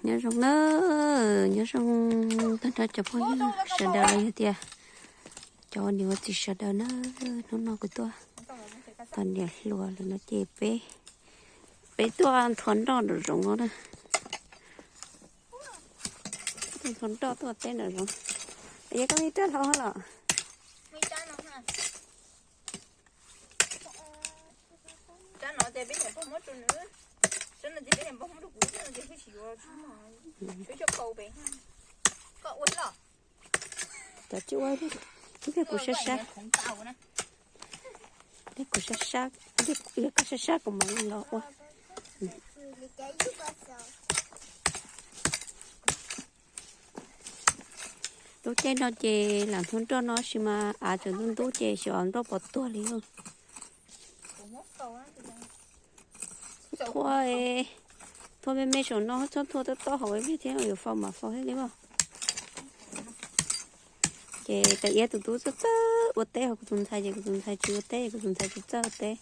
Nyob zoo na, nyob zoo tag nrho cov phooj ywg sawv daws los yog tias cov niam ua txiv sawv daws na, hnub no kuv tuaj tos niam hluas lawm no ces peb, peb tuaj nthuav nroj nraum zoov no na. Tuaj nthuav nroj tuaj teb nraum zoov. Yog koj ib rab hlau los? Cov tsis ua, ib pliag kuv sab sab, ib pliag kuv sab sab, ib pliag koj sab sab kuv mam li los ua. Lub caij no ces lam nthuav nroj no tab sis mas av tseem ntub ntub ces xyov nroj puas tuag li lauj. Thua, thua me me saum no txhob thua tob tob hauv ib pliag thiab yuav faus mam faus thiab li as. Ces Tam Iab tus tub txawj txawj ua teb, ho kuv tus ntxhais ces kuv tus ntxhais tsis ua teb, kuv tus ntxhais tsis txawj ua teb.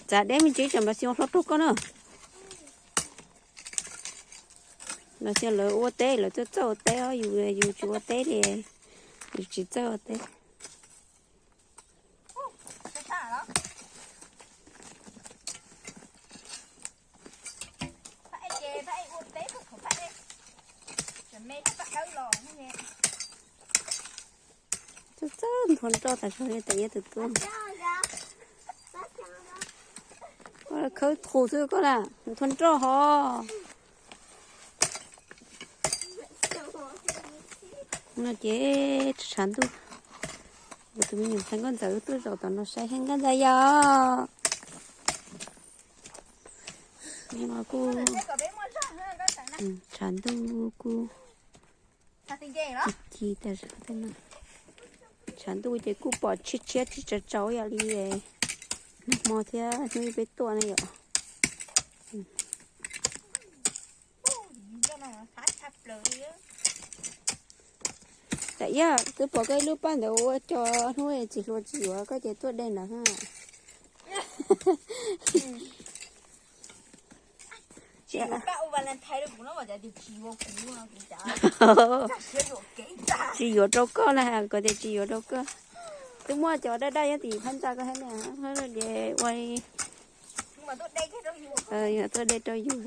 Txav deb me ntsis tsam Nplas Xyooj hlob rau koj na. Nplas Xyooj lawv ua teb, lawv txawj txawj ua teb, yus, yus tsis ua teb li, yus tsis txawj ua teb. Txawj txawj nthuav nroj tas zog li Tam Iab tus tub. Khawb qus xwb koj na, nthuav nroj hos. No ces tshav ntuj, kuv tus me nyuam ntxhais Nkauj Ntxawm tuaj zaum tom no saib thiab Nkauj Ntxawm yog. No kuj tshav ntuj kuj ci tas zog thiab no. Tshav ntuj ces kuj pom tshiab tshiab tsis tsaus tsaus yam li nag hmo thiab hnub peb tuaj ne yom. Tam Iab, twb pom koj ib lub paj ntawd ua cos hnub txiv hluas tsis yuav koj ces tuaj de ntawd. Tsis yuav rau koj na, koj tias tsis yuav rau koj. Twb muaj cov daj daj nyob tim phab ntsa koj thiab ne, ces ua li tuaj de rau yus.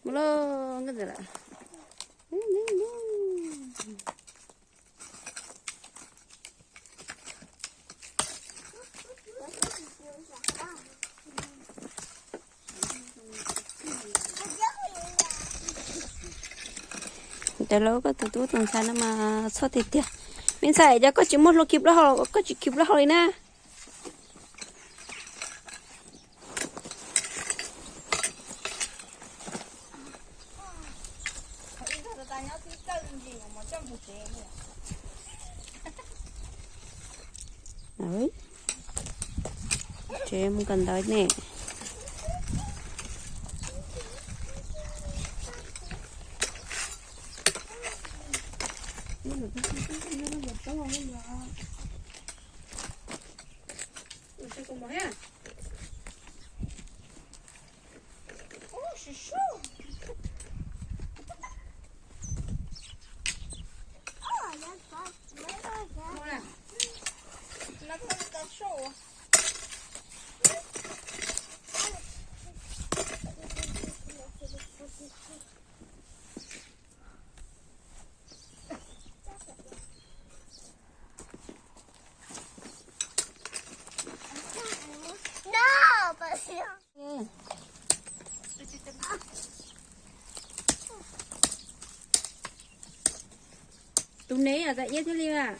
Mus lauj, Nkauj Ntxawm lawm. Ntawd los koj tus tub tus ntxhais no mas txhob tiag tiag. Me ntxhais, cas koj tsis muaj hlua khi plaub hau, koj tsis khi plaub hau li na? Tsev mus kawm ntawv ne. Tus nev yog Tam Iab thiaj li as.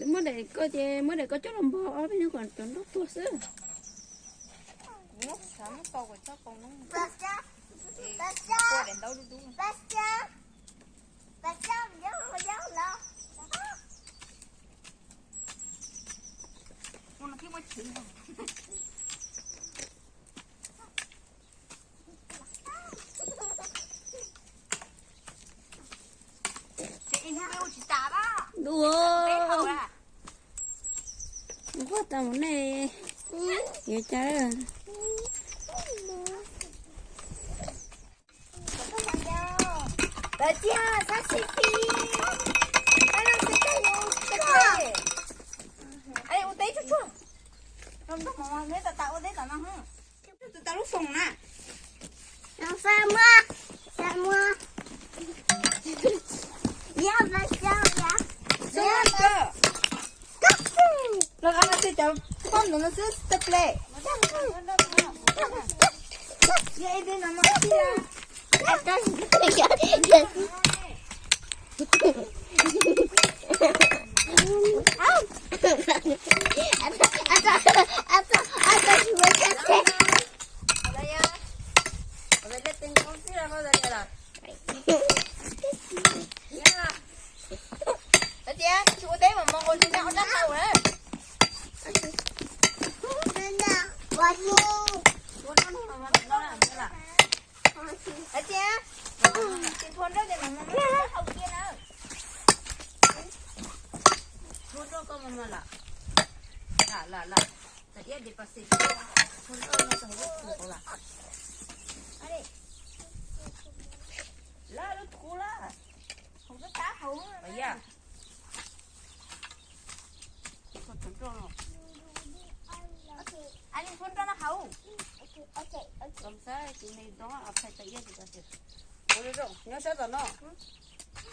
Muab daim koj ces muab daim koj coj los npog ob peb hnub kom cov nroj tuag xwb. Kuv muab xav muab tau kom txhob tau nub. Kuv ua daim ntaub dub dub. Dua, nquag tau mus nej yuav cas. Lawv tias sab xis fis, sab xis fis, ua teb tsuag tsuag. Neb tas tas ua teb tom no. Tus tas lub foom na. Los, los, los, los, cov poj ntawd no xwb, tawg ple. Yog ib tug no no ib tug. Lawv tias tsis ua teb mas mus ua tsis tau dab tau na. Lawv tias tsis nthua nroj ces mas mus haus kiag na. Nthua nroj koj mas mas lam, lam lam lam, txawm iab di pas xis, nthua nroj no txog hauv lub txhuv lam. Lawv lub txhuv lawm. Hauv tab tab hauv. Nthua nroj no haus. Kom xav tus me doo a, phai tau iab di pas xis. Ua zoo, nyob sab tom no.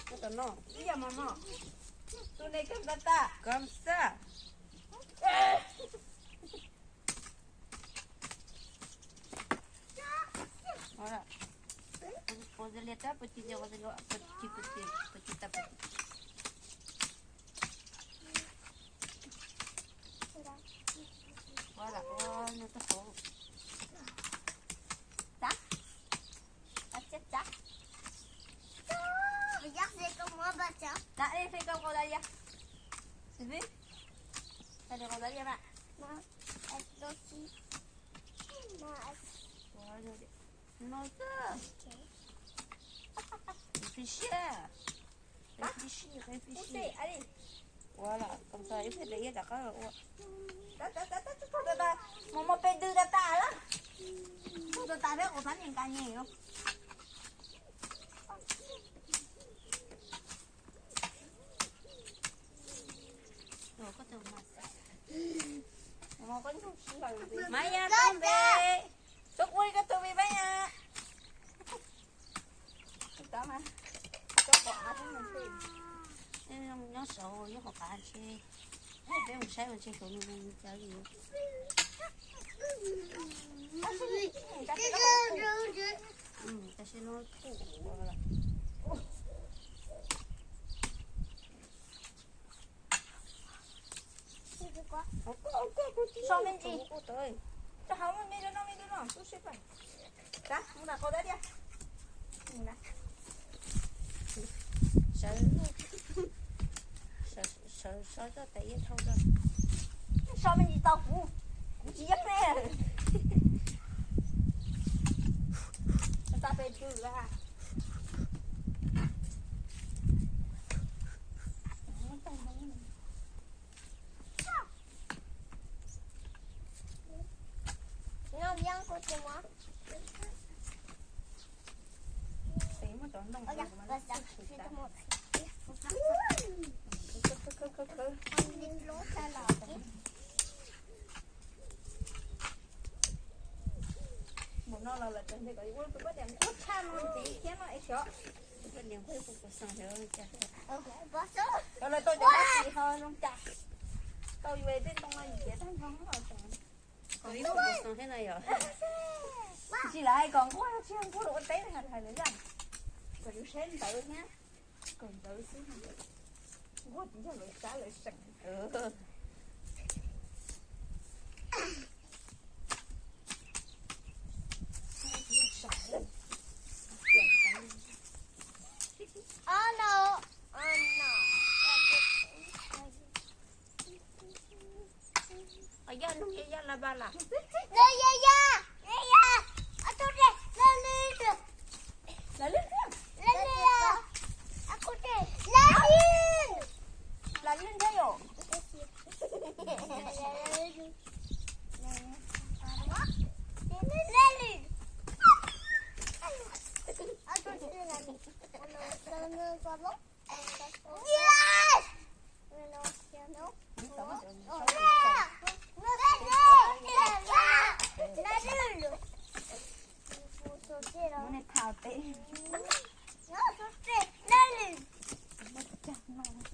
Nyob tom no. Ib yam mos mos. Tus ne kawg tas tas. Kom xav. Ua lias tab pov ci, pov ci, pov ci, pov ci tas pov ci. Ua lam ua nws tau hauv. Tsa, tsa, tsa. Tsa, ej, fej kau qau tas lias. Fej kau qau tas lias mas. No xwb. Qi siab, qi siab, qi siab. Ua lam koom txog ib pliag pem iab rov qab los ua. Mus mus pem ntws tas tas lawm. Mus tas tas peb qus pab niag nqa nyem. Maiv Yaj tau npe, tub ua li koj tus me Maiv Yaj. Nyob saud nyob hauv qab ntshe, peb mus saib mas ntshe saud nws cas li. Tam sim no thuj. So me ntsis, tso hauv me ntsis no, me ntsis no, tub sib pam. Mus nram qau dab tiag. Sawv so coj tais iab dhau rau. So me ntsis tau kuv, kuv tsis yeej ne. Tsa pem ntws a. Mus no los lawm tseem tias kom ua tus poj niam nquag tshaj no ntxiv thiab no es xyov. Tus poj niam nquag tus pos xoos lawm cas. Lawv tau cov pab tsis ho zoo cas. Tau yuav tej ntoo no yim ciav tag nrho los tseem. Kom ib pos xoos thiab no yom. Tsis lawv hais kom nquag tsis nquag ua teb hais lawv yam. Kom yus saib ntawv thiab. Kom ntawv xwb. Nquag tsis yog lawv sab lawv seem. Yog no Tsis muaj fub tooj, tsis muaj fub tooj. Tsis muaj fub tooj.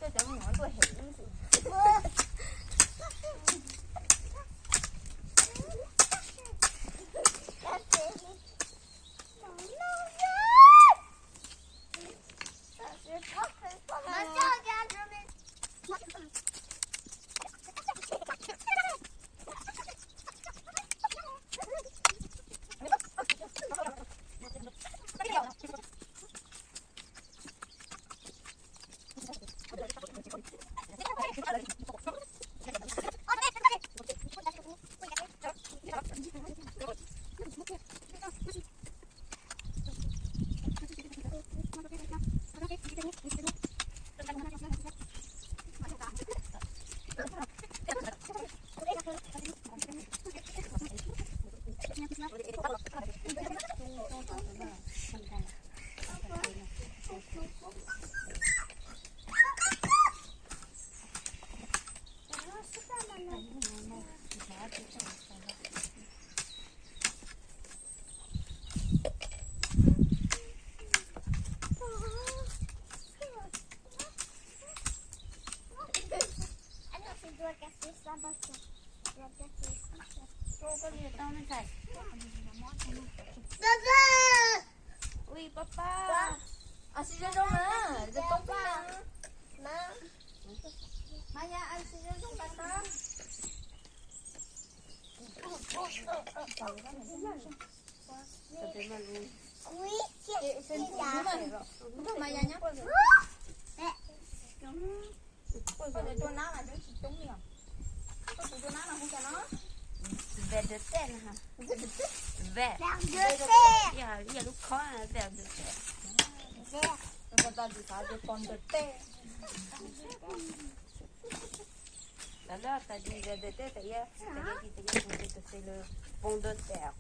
Coj cov me nyuam tuaj hem. Ui, pab pab. Ua si zoo zoo na, zoo toob peb na. Mas yog ua si zoo zoo pab pab. Mas yog nyob. Koj tus tua nab mas twb tsis coob li os. Koj tus tua nab no hu cas no? Ver de terre no. Ver de terre. Yog lub khob ver de terre. Pomme de terre. Lawv lub tas ver de terre, tas iab, tas iab, tas iab, pomme de terre.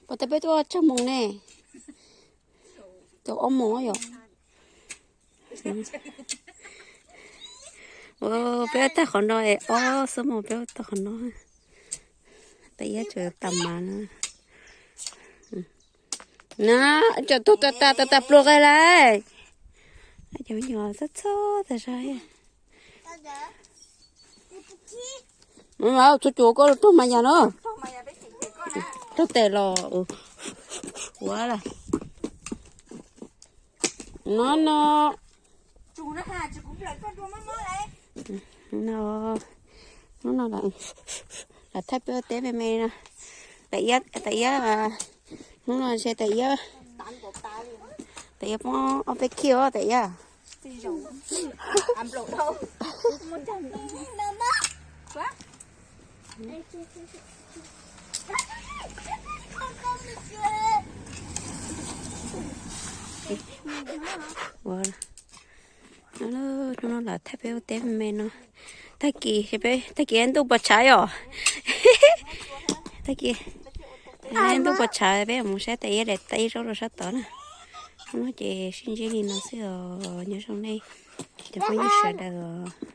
Pom tias peb tuaj tsawg moos ne? Tau ob moos yom. Peb tag qhov no es ob xuab moos peb tag qhov no. Tas iab tseem tas mas na. Na, cov tuag tas tas tas tas pluag qe lawm. Cov me nyuam txhob txhob tas zog. Txhua cuv koj tuag mas yas no. Tuag tes los ua lawm. No no. No, hnub no lam thaij peb ua teb me me no. Tas iab, tas iab, hnub no ntshe tas iab, tas iab poob ob peb kij tas iab. Ua, hnub no los thaij peb ua teb me no. Tag kis, tag kis ntuj puas tshav os? Tag kis ntuj puas tshav, peb mus saib tais iab daim teb zaub rau sab tod na. Hnub no ces sib ntsib li no xwb os, nyob zoo nej cov phooj ywg sawv daws os.